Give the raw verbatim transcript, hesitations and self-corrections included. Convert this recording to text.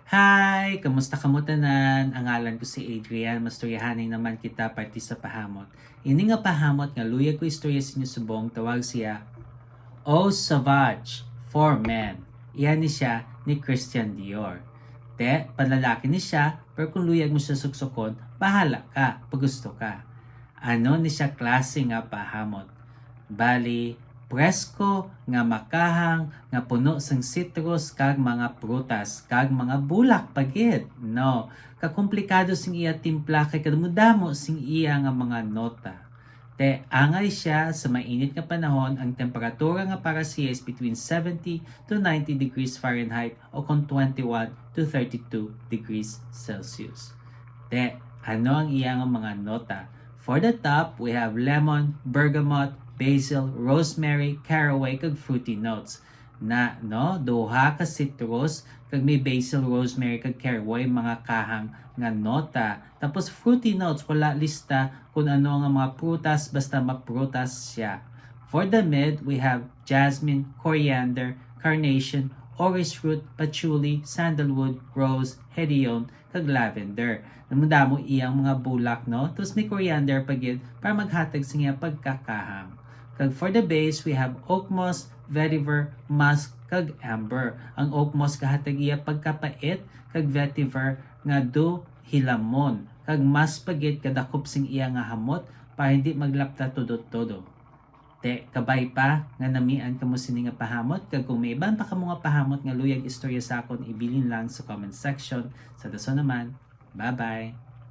Hi! Kamusta kamo tanan? Ang ngalan ko si Adrian. Mastoryahanay naman kita parte sa pahamot. Ini nga pahamot nga luyag ko istorya sa inyo subong tawag siya Eau Sauvage for Men. Iya ni siya ni Christian Dior. Te, panlalaki ni siya, pero kung luyag mo siya suksukon, bahala ka, pagusto ka. Ano ni siya klase nga pahamot? Bali, presko nga makahang nga puno sang citrus kag mga prutas kag mga bulak pa gid. No, kakomplikado sing iya timpla kay kadamo-damo sing iya nga mga nota. Te, angay siya sa mainit nga panahon, ang temperatura nga para siya is between seventy to ninety degrees Fahrenheit o kon twenty-one to thirty-two degrees Celsius. Te, ano ang iya nga mga nota? For the top, we have lemon, bergamot, basil, rosemary, caraway, kag fruity notes. Na, no, duha ka citrus, kag may basil, rosemary, kag caraway, mga kahang nga nota. Tapos fruity notes, wala lista kung ano nga mga prutas, basta maprutas siya. For the mid, we have jasmine, coriander, carnation, orris root, patchouli, sandalwood, rose, hedione, kag lavender. Namudamo iyang mga bulak, no? Tapos may coriander pa gid para maghatag sa iya pagkakahang. Kag for the base, we have oak moss, vetiver, musk, kag amber. Ang oak moss gahatag iya pagkapait, kag vetiver nga do hilamon, kag musk pa gid kadakop sing iya nga hamot para hindi maglapta todo-todo. Te, kabay pa nga namian kamo sini nga pahamot, kag kung may iban pa kamo nga pahamot nga luyag istorya sa akon, ibilin lang sa comment section. Sa dason naman, bye-bye!